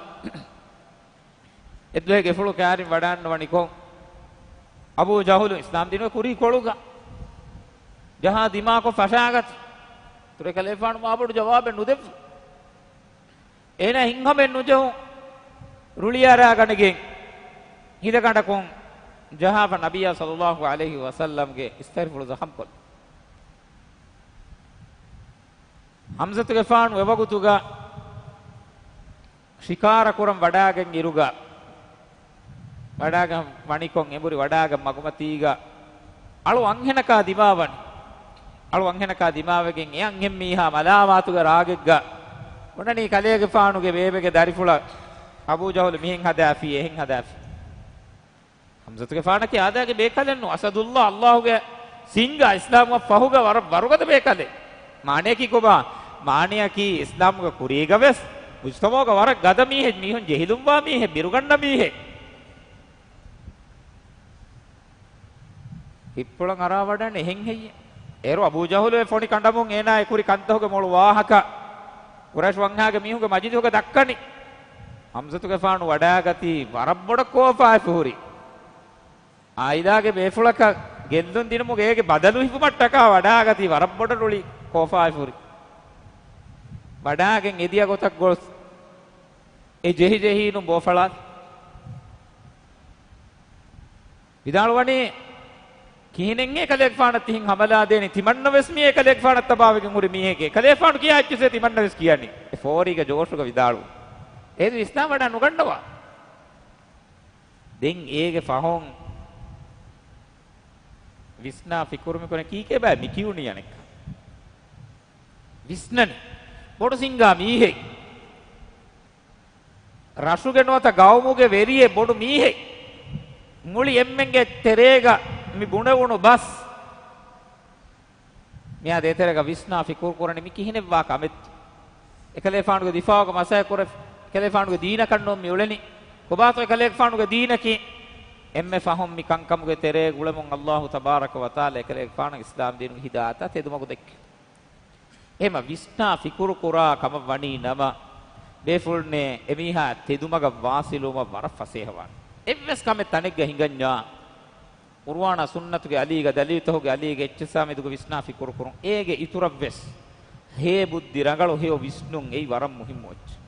އެއްދުވަހެއް އެފުޅު ކައިރިން ވަޑާން ވަނިކޮށް، އަބޫ ޖަހުލު އިސްލާމް ދީނުގެ ކުރީ ކޮޅުގަ ޖަހާ ދިމާކޮށް ފަށާގަތީ. އިތުރު އެކަލޭފާނު މާބޮޑު ޖަވާބެއް ނުދެއްވި. އޭނާ ހިތްހަމައެއް ނުޖެހުން ރުޅިއަރާގަނެގެން ހިލަގަނޑަކުން ޖަހާފަ ނަބިއްޔާ ޞައްލައްލާހު ޢަލައިހި ވަސައްލަމްގެ އިސްތަށިފުޅު ޒަޚަމްކޮށްލި. ޙަމްޒަތުގެފާނު އެވަގުތުގަ ޝިކާރަ ކުރަން ވަޑާގެން އިރުގަ، ވަޑާގެން ވަނިކޮށް އެނބުރި ވަޑާގެން މަގުމަތީގަ އަޅު އަންހެނަކާ ދިމާވަނީ. އަޅު އަންހެނަކާ ދިމާވެގެން އެ އަންހެން މީހާ މަލާމާތުގެ ރާގެއްގަ ބުނަނީ ކަލޭގެފާނުގެ ބޭބެގެ ދަރިފުޅަށް އަބޫ ޖަހުލު މިހެން ހަދާފި، އެހެން ހަދާފި. ޙަމްޒަތުގެފާނަކީ އާދައިގެ ބޭކަލެއް ނޫން. އަސަދުﷲ، ﷲގެ ސިންގާ އިސްލާމްވުމަށް ފަހުގަ ވަރަށް ވަރުގަދަ ބޭކަލެއް. މާނަޔަކީ ކޮބާ؟ މާނަޔަކީ އިސްލާމްގެ ކުރީގަ ވެސް މުޖުތަމަޢުގަ ވަރަށް ގަދަ މީހެއް، މީހުން ޖެހިލުންވާ މީހެއް، ބިރުގަންނަ މީހެއް. ހިތްޕުޅަށް އަރާވަޑަން އެހެން ހެއްޔެވެ؟ އޭރު އަބޫ ޖަހުލު އެ ފޮނި ކަނޑަމުން އޭނާ އެ ކުރި ކަންތަކުގެ މޮޅު ވާހަކަ ޤުރައިޝް ވަންހާގެ މީހުންގެ މަޖިލިހުގަ ދައްކަނީ. ޙަމްޒަތުގެފާނު ވަޑާގަތީ ވަރަށް ބޮޑަށް ކޯފާއިފި ހުރި. އާއިލާގެ ބޭފުޅަކަށް ގެއްލުން ދިނުމުގެ އޭގެ ބަދަލު ހިފުމަށްޓަކާ ވަޑާގަތީ ވަރަށް ބޮޑަށް ރުޅި ކޯފާއިފި ހުރި. ވަޑާގެން އެދިޔަ ގޮތަށް ގޮސް އެ ޖެހި ޖެހީނު ބޯފަޅާލި. ވިދާޅުވަނީ، ކިހިނެއް އެކަލޭގެފާނަށް ތިހިން ހަމަލާދޭނީ؟ ތިމަންނަ ވެސް މީ އެކަލޭގެފާނަށް ތަބާވެގެން ހުރި މީހެކޭ. އެކަލޭގެފާނު ކިޔާ އެއްޗިސޭ ތިމަންނަ ވެސް ކިޔަނީ. އެ ފޯރީގަ ޖޯޝުގަ ވިދާޅުވި. އޭދު އިސްލާމް ވަޑާ ނުގަންނަވާ. ދެން އޭގެ ފަހުން ވިސްނާ ފިކުރު މިކުރެ ކީކޭ ބައި މި ކިޔުނީ އަނެއްކާ. ވިސްނަނީ. ބޮޑު ސިންގާ މީހެއް. ރަށުގެ ނުވަތަ ގައުމުގެ ވެރިއެއް ބޮޑު މީހެއް. މުޅި އެންމެންގެ ތެރޭގަ މި ބުނެވުނު ބަސް. މިއާ ދޭތެރޭގަ ވިސްނާ ފިކުރު ކުރަނީ މި ކިހިނެއްވާ ކަމެއްތޯ؟ އެކަލޭފާނުގެ ދިފާޢުގަ މަސައްކަތް ކުރެ، އެކަލޭފާނުގެ ދީނަކަށް ނޫން މި އުޅެނީ. ކޮބާތޯ އެކަލޭގެފާނުގެ ދީނަކީ؟ އެންމެ ފަހުން މި ކަންކަމުގެ ތެރޭގަ އުޅެމުން ﷲ ތަބާރަކަ ވަތަޢާލާ އެކަލޭގެފާނަށް އިސްލާމް ދީނުގެ ހިދާޔަތާ ތެދުމަގު ދެއްކި. އެހެމަ ވިސްނާ ފިކުރު ކުރާ ކަމަށް ވަނީ ނަމަ، ބޭފުޅުންނޭ އެމީހާ ތެދުމަގަށް ވާސިލުވުމަށް ވަރަށް ފަސޭހަވާނެ. އެއްވެސް ކަމެއް ތަނެއްގަ ހިނގަންޏާ، ޤުރުއާނާ ސުންނަތުގެ އަލީގަ ދަލީލުތަކުގެ އަލީގަ އެއްޗިއްސާ މެދުގަ ވިސްނާ ފިކުރު ކުރުން. އޭގެ އިތުރަށްވެސް ހޭ ބުއްދި ރަނގަޅު ހެޔޮ ވިސްނުން އެއީ ވަރަށް މުހިއްމު އެއްޗެއް.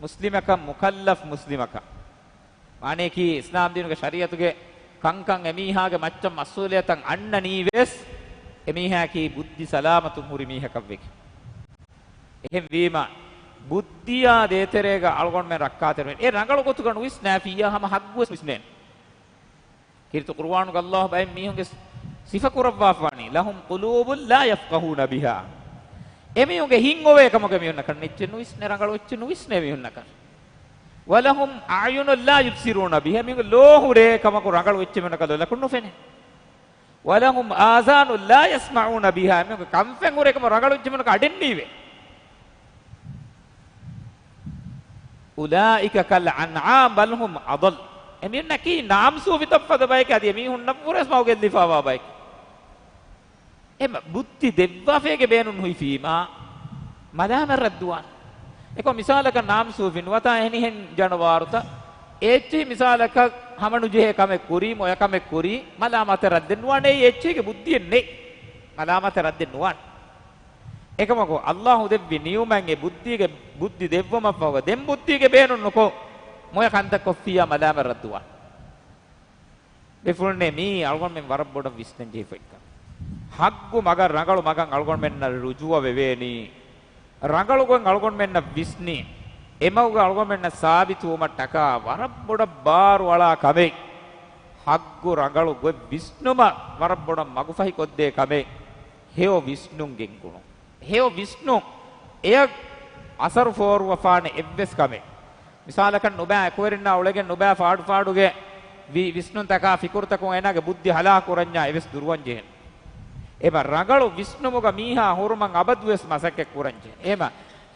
މުސްލިމަކަށް، މުކައްލަފް މުސްލިމަކަށް، މާނަޔަކީ އިސްލާމް ދީނުގެ ޝަރީޢަތުގެ ކަންކަން އެމީހާގެ މައްޗަށް މަސްއޫލިއްޔަތަށް އަންނަނީވެސް، އެމީހާއަކީ ބުއްދި ސަލާމަތުން ހުރި މީހަކަށްވެގެން. އެހެންވީމަ، ބުއްދިއާ ދޭތެރޭގަ އަޅުގަނޑުމެން ރައްކާތެރިވެން. އެ ރަނގަޅު ގޮތުގަ ނުވިސްނާފިއްޔާ ހަމަ ހައްގުވެސް ނުވިސްނޭނެ. ކީރިތި ޤުރުއާނުގަ ﷲ ބައެއް މީހުންގެ ސިފަ ކުރައްވާފާނީ، "لهم قلوب لا يفقهون بها." އެމީހުންގެ ހިތް އޮވޭ ކަމުގަ މީހުންނަކަށް އެއްޗެއް ނުވިސްނޭ، ރަނގަޅު އެއްޗެއް ނުވިސްނޭ މީހުންނަކަށް. "ولهم أعين لا يبصرون بها." މީހުންގެ ލޯ ހުރޭ ކަމަކު ރަނގަޅު އެއްޗެއް މީހުންނަކަށް ލޮލަކުން ނުފެނޭ. "ولهم آذان لا يسمعون بها." މީހުންގެ ކަންފަތް ހުރޭ ކަމަކު ރަނގަޅު އެއްޗެއް މީހުންނަކަށް އަޑެއް ނީވޭ. "أولئك كالأنعام بل هم أضل." އެމީހުންނަކީ ނާމްސޫފިތައް ފަދަ ބަޔެކޭ، އަދި އެމީހުންނަށްވުރެސް މަގު ގެއްލިފާވާ ބަޔެކޭ. އެ މަ-، ބުއްދި ދެއްވާފައިގެ ބޭނުން ހުއިފީމާ، މަލާމަތް ރައްދުވާން. އެކޮށް މިސާލަކަށް ނާމްސޫފި ނުވަތަ އެހެނިހެން ޖަނަވާރުތައް، އެއްޗިހި މިސާލަކަށް ހަމަނުޖެހޭ ކަމެއް ކުރީ، މޮޔަ ކަމެއް ކުރީ، މަލާމަތެއް ރައްދެއް ނުވާނެ، އެއީ އެއްޗިހިގެ ބުއްދިއެއް ނެތް. މަލާމަތެއް ރައްދެއް ނުވާނެ. އެކަމަކު، ﷲ ދެއްވި ނިޢުމަތް އެ ބުއްދީގެ، ބުއްދި ދެއްވުމަށްފަހުގަ، ދެން ބުއްދީގެ ބޭނުން ނުކޮށް، މޮޔަ ކަންތައް ކޮށްފިއްޔާ މަލާމަތް ރައްދުވާން. ބޭފުޅުންނޭ، މީ އަޅުގަނޑުމެން ވަރަށް ބޮޑަށް ވިސްނަން ޖެހިފައި ކަމެއް. ޙައްޤު މަގަށް، ރަނގަޅު މަގަށް އަޅުގަނޑުމެންނަށް ރުޖޫޢަ ވެވޭނީ. ރަނގަޅު ގޮތް އަޅުގަނޑުމެންނަށް ވިސްނި، އެމަގުގަ އަޅުގަނޑުމެންނަށް ސާބިތުވުމަށްޓަކާ ވަރަށް ބޮޑަށް ބާރުއަޅާ ކަމެއް. ޙައްޤު ރަނގަޅު ގޮތް ވިސްނުމަށް ވަރަށް ބޮޑަށް މަގުފަހިކޮށްދޭ ކަމެއް ހެޔޮ ވިސްނުން ގެންގުޅުން. ހެޔޮ ވިސްނުން އެޔަށް އަސަރު ފޯރުވަފާނެ އެއްވެސް ކަމެއް. މިސާލަކަށް، ނުބައި އެކުވެރިންނާ އުޅެގެން ނުބައި ފާޑުފާޑުގެ ވި-، ވިސްނުންތަކާ ފިކުރުތަކުން އޭނާގެ ބުއްދި ހަލާކު ކުރަންޏާ އެވެސް ދުރުވަން ޖެހެން. އެމަ ރަނގަޅު ވިސްނުމުގަ މީހާ ހުރުމަށް އަބަދުވެސް މަސައްކަތް ކުރަން ޖެހެން. އެމަ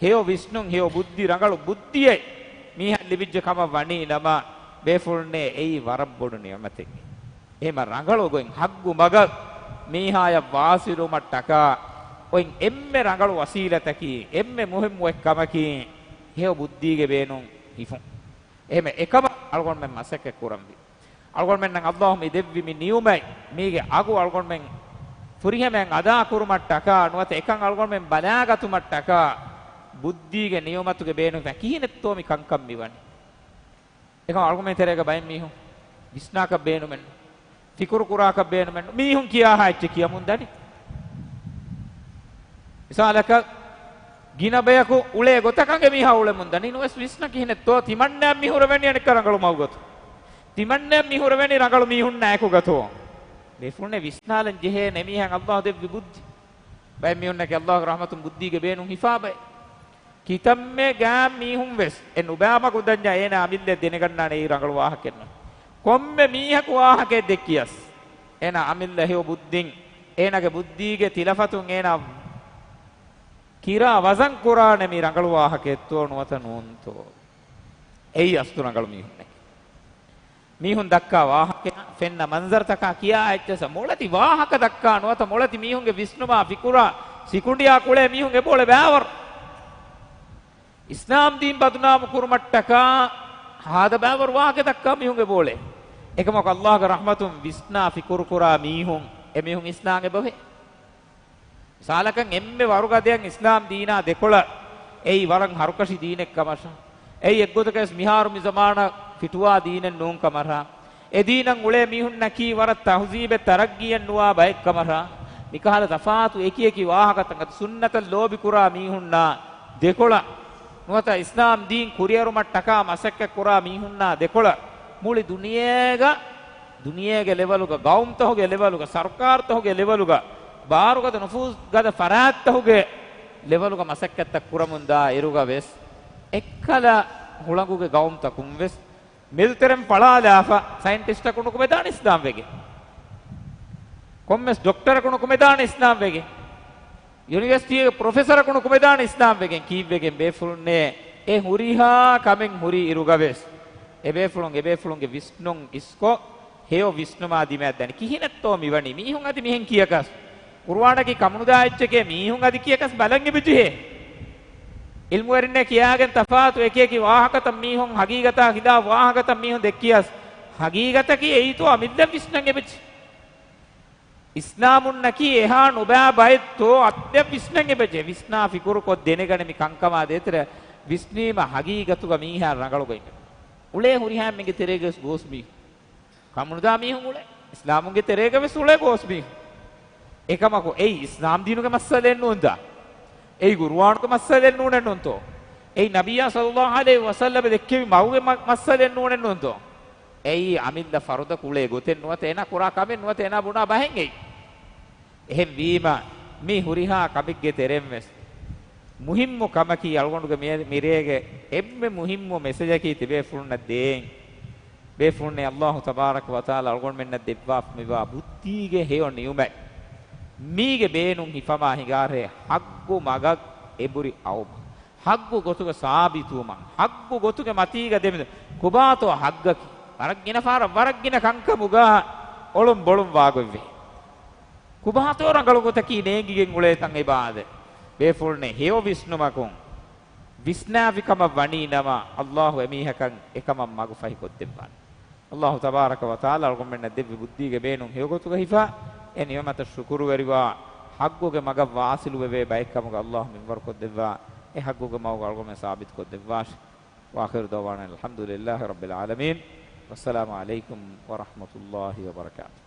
ހެޔޮ ވިސްނުން، ހެޔޮ ބުއްދި، ރަނގަޅު ބުއްދިއެއް މީހަށް ލިބިއްޖެ ކަމަށް ވަނީ ނަމަ، ބޭފުޅުންނޭ، އެއީ ވަރަށް ބޮޑު ނިޢުމަތެއް. އެހެމަ ރަނގަޅު ގޮތް ޙައްޤު މަގަށް މީހާޔަށް ވާސިލުވުމަށްޓަކާ އޮތް އެންމެ ރަނގަޅު ވަސީލަތަކީ، އެންމެ މުހިއްމު އެއް ކަމަކީ، ހެޔޮ ބުއްދީގެ ބޭނުން ހިފުން. އެހެމަ އެކަމަށް އަޅުގަނޑުމެން މަސައްކަތް ކުރަންވީ. އަޅުގަނޑުމެންނަށް ﷲ މި ދެއްވި މި ނިޢުމަތް، މީގެ އަގު އަޅުގަނޑުމެން ފުރިހަމައިން އަދާކުރުމަށްޓަކާ ނުވަތަ އެކަން އަޅުގަނޑުމެން ބަލާގަތުމަށްޓަކާ ބުއްދީގެ ނިޢުމަތުގެ ބޭނުން ކިހިނެއްތޯ މި ކަންކަން މިވަނީ؟ އެކަމަކު އަޅުގަނޑުމެން ތެރޭގަ ބައެއް މީހުން ވިސްނާކަށް ބޭނުމެއް ނޫން. ފިކުރު ކުރާކަށް ބޭނުމެއް ނޫން. މީހުން ކިޔާހާ އެއްޗެއް ކިޔަމުން ދަނީ. މިސާލަކަށް، ގިނަ ބަޔަކު އުޅޭ ގޮތަކަށް އެމީހާ އުޅެމުން ދަނީ. ނުވެސް ވިސްނަ ކިހިނެއްތޯ ތިމަންނައަށް މި ހުރެވެނީ އަނެއްކާ ރަނގަޅު މަގުގަތު. ތިމަންނައަށް މި ހުރެވެނީ ރަނގަޅު މީހުންނާ އެކުގަތޯ. ބޭފުޅުންނޭ ވިސްނާލަން ޖެހޭ އެމީހައަށް ﷲ ދެއްވި ބުއްދި. ބައެއް މީހުންނަކީ ﷲގެ ރަޙްމަތުން ބުއްދީގެ ބޭނުން ހިފާ ބައެއް. ކިތަންމެ ގާތް މީހުން ވެސް އެ ނުބާ މަގު ދަންޏާ އޭނާ އަމިއްލަ ދެނެގަންނާނެ އެއީ ރަނގަޅު ވާހަކައެއް ނޫން. ކޮންމެ މީހަކު ވާހަކައެއް ދެއްކިޔަސް، އޭނާ އަމިއްލަ ހެޔޮ ބުއްދިން، އޭނާގެ ބުއްދީގެ ތިލަފަތުން އޭނާ ކިރާ ވަޒަން ކުރާނެ މީ ރަނގަޅު ވާހަކައެއްތޯ ނުވަތަ ނޫންތޯ؟ އެއީ އަސްލު ރަނގަޅު މީހުންނެއް. މީހުން ދައްކާ ވާހަކަ، ފެންނަ މަންޒަރުތަކާ ކިޔާ އެއްޗެއްސަ މޮޅެތި ވާހަކަ ދައްކާ ނުވަތަ މޮޅެތި މީހުންގެ ވިސްނުމާ ފިކުރާ ސިކުނޑިއާ ކުޅޭ މީހުން އެބައުޅޭ ބައިވަރު. އިސްލާމް ދީން ބަދުނާމު ކުރުމަށްޓަކާ ހާދަ ބައިވަރު ވާހަކަ ދައްކާ މީހުން އެބައުޅޭ. އެކަމަކު ﷲގެ ރަޙްމަތުން ވިސްނާ ފިކުރު ކުރާ މީހުން، އެމީހުން އިސްލާމް އެބަވޭ. މިސާލަކަށް، އެންމެ ވަރުގަދަޔަށް އިސްލާމް ދީނާ ދެކޮޅަށް އެއީ ވަރަށް ހަރުކަށި ދީނެއް ކަމަށާ، އެއީ އެއްގޮތަކަށް ވެސް މިހާރު މި ޒަމާނަށް ފިޓުވާ ދީނެއް ނޫން ކަމަށާ، އެ ދީނަށް އުޅޭ މީހުންނަކީ ވަރަށް ތަހުޒީބެއް ތަރައްގީއެއް ނުވާ ބައެއް ކަމަށާ، މިކަހަލަ ތަފާތު އެކި އެކި ވާހަކަތައް އަދި ސުންނަތަށް ލޯބިކުރާ މީހުންނާ ދެކޮޅަށް ނުވަތަ އިސްލާމް ދީން ކުރިއެރުމަށްޓަކާ މަސައްކަތް ކުރާ މީހުންނާ ދެކޮޅަށް މުޅި ދުނިޔޭގަ، ދުނިޔޭގެ ލެވަލުގަ، ޤައުމުތަހުގެ ލެވަލުގަ، ސަރުކާރުތަހުގެ ލެވަލުގަ، ބާރުގަދަ ނުފޫޒުގަދަ ފަރާތްތަހުގެ ލެވަލުގަ މަސައްކަތްތައް ކުރަމުންދާ އިރުގަ ވެސް، އެއްކަލަ ހުޅަނގުގެ ޤައުމުތަކުން ވެސް މެލްތެރެން ފަޅާލާފަ، ސައިންޓިސްޓަކު ނުކުމެދާނެ އިސްލާމް ވެގެން. ކޮންމެސް ޑޮކްޓަރަކު ނުކުމެދާނެ އިސްލާމް ވެގެން. ޔުނިވަރސިޓީގެ ޕްރޮފެސަރަކު ނުކުމެދާނެ އިސްލާމް ވެގެން. ކީއްވެގެން ބޭފުޅުންނޭ؟ އެ ހުރިހާ ކަމެއް ހުރި އިރުގަ ވެސް، އެބޭފުޅުން، އެބޭފުޅުންގެ ވިސްނުން އިސްކޮށް، ހެޔޮ ވިސްނުމާ ދިމާއަށް ދަނީ. ކިހިނެއްތޯ މިވަނީ؟ މީހުން އަދި މިހެން ކިޔަކަސް، ޤުރުއާނަކީ ކަމުނުދާ އެއްޗެކޭ، މީހުން އަދި ކިޔަކަސް ބަލަން އެބަޖެހޭ. ޢިލްމުވެރިންނޭ ކިޔާގެން ތަފާތު އެކި އެކި ވާހަކަތައް، މީހުން ހަގީގަތާ ޚިލާފު ވާހަކަތައް މީހުން ދެއްކިޔަސް، ހަގީގަތަކީ އެއީތޯ އަމިއްލަ ވިސްނަން އެބަޖެ. އިސްލާމުންނަކީ އެހާ ނުބައި ބައެއްތޯ އަތްލެއް ވިސްނަން އެބަޖެ. ވިސްނާ ފިކުރުކޮށް ދެނެގަނެ މި ކަންކަމާ ދޭތެރެ ވިސްނީމަ ހަގީގަތުގަ މީހާ ރަނގަޅު ގޮތް އުޅޭ ހުރިހާ އެންމެންގެ ތެރޭގަ ވެސް ގޯސް މީހުން. ކަމުނުދާ މީހުން އުޅޭ. އިސްލާމުންގެ ތެރޭގަ ވެސް އުޅޭ ގޯސް މީހުން. އެކަމަކު އެއީ އިސްލާމް ދީނުގެ މައްސަލައެއް ނޫންތަ؟ އެއީ ޤުރުއާނުގެ މައްސަލައެއް ނޫނެއް ނޫންތޯ؟ އެއީ ނަބިއްޔާ ޞައްލައްލާހު ޢަލައިހި ވަސައްލަމަ ދެއްކެވި މަގުގެ މަ-، މައްސަލައެއް ނޫނެއް ނޫންތޯ؟ އެއީ އަމިއްލަ ފަރުދަކު އުޅޭ ގޮތެއް ނުވަތަ އޭނާ ކުރާ ކަމެއް ނުވަތަ އޭނާ ބުނާ ބަހެއް އެއީ. އެހެންވީމަ، މި ހުރިހާ ކަމެއްގެ ތެރެއިން ވެސް މުހިއްމު ކަމަކީ އަޅުގަނޑުގެ މި-، މިރޭގެ އެންމެ މުހިއްމު މެސެޖަކީ ތިބޭފުޅުންނަށް ދޭން. ބޭފުޅުންނޭ، ﷲ ތަބާރަކަ ވަތަޢާލާ އަޅުގަނޑުމެންނަށް ދެއްވާފަ މިވާ ބުއްދީގެ ހެޔޮ ނިޢުމަތް. މީގެ ބޭނުން ހިފަމާ ހިނގާރޭ ޙައްޤު މަގަށް އެބުރި އައުމަށް. ޙައްޤު ގޮތުގަ ސާބިތުވުމަށް، ޙައްޤު ގޮތުގެ މަތީގަ ދެމިދެ. ކޮބާތޯ ޙައްޤަކީ؟ ވަރަށް ގިނަ ފަހަރަށް ވަރަށް ގިނަ ކަންކަމުގަ އޮޅުން ބޮޅުން ވާގޮތްވޭ. ކޮބާތޯ ރަނގަޅު ގޮތަކީ ނޭނގިގެން އުޅޭ ތަން އެބައާދޭ. ބޭފުޅުންނޭ، ހެޔޮ ވިސްނުމަކުން ވިސްނާފި ކަމަށް ވަނީ ނަމަ، ﷲ އެމީހަކަށް އެކަމަށް މަގުފަހިކޮށްދެއްވާނެ. ﷲ ތަބާރަކަ ވަތަޢާލާ އަޅުގަނޑުމެންނަށް ދެއްވި ބުއްދީގެ ބޭނުން ހެޔޮގޮތުގަ ހިފާ، އެ ނިޢުމަތަށް ޝުކުރުވެރިވާ، ޙައްޤުގެ މަގަށް ވާޞިލުވެވޭ ބައެއްކަމުގަ ﷲ މިންވަރުކޮށްދެއްވާ، އެ ޙައްޤުގެ މަގުގަ އަޅުގަނޑުމެން ސާބިތުކޮށްދެއްވާށި. وآخر دعوانا أن الحمد لله رب العالمين. والسلام عليكم ورحمة الله وبركاته.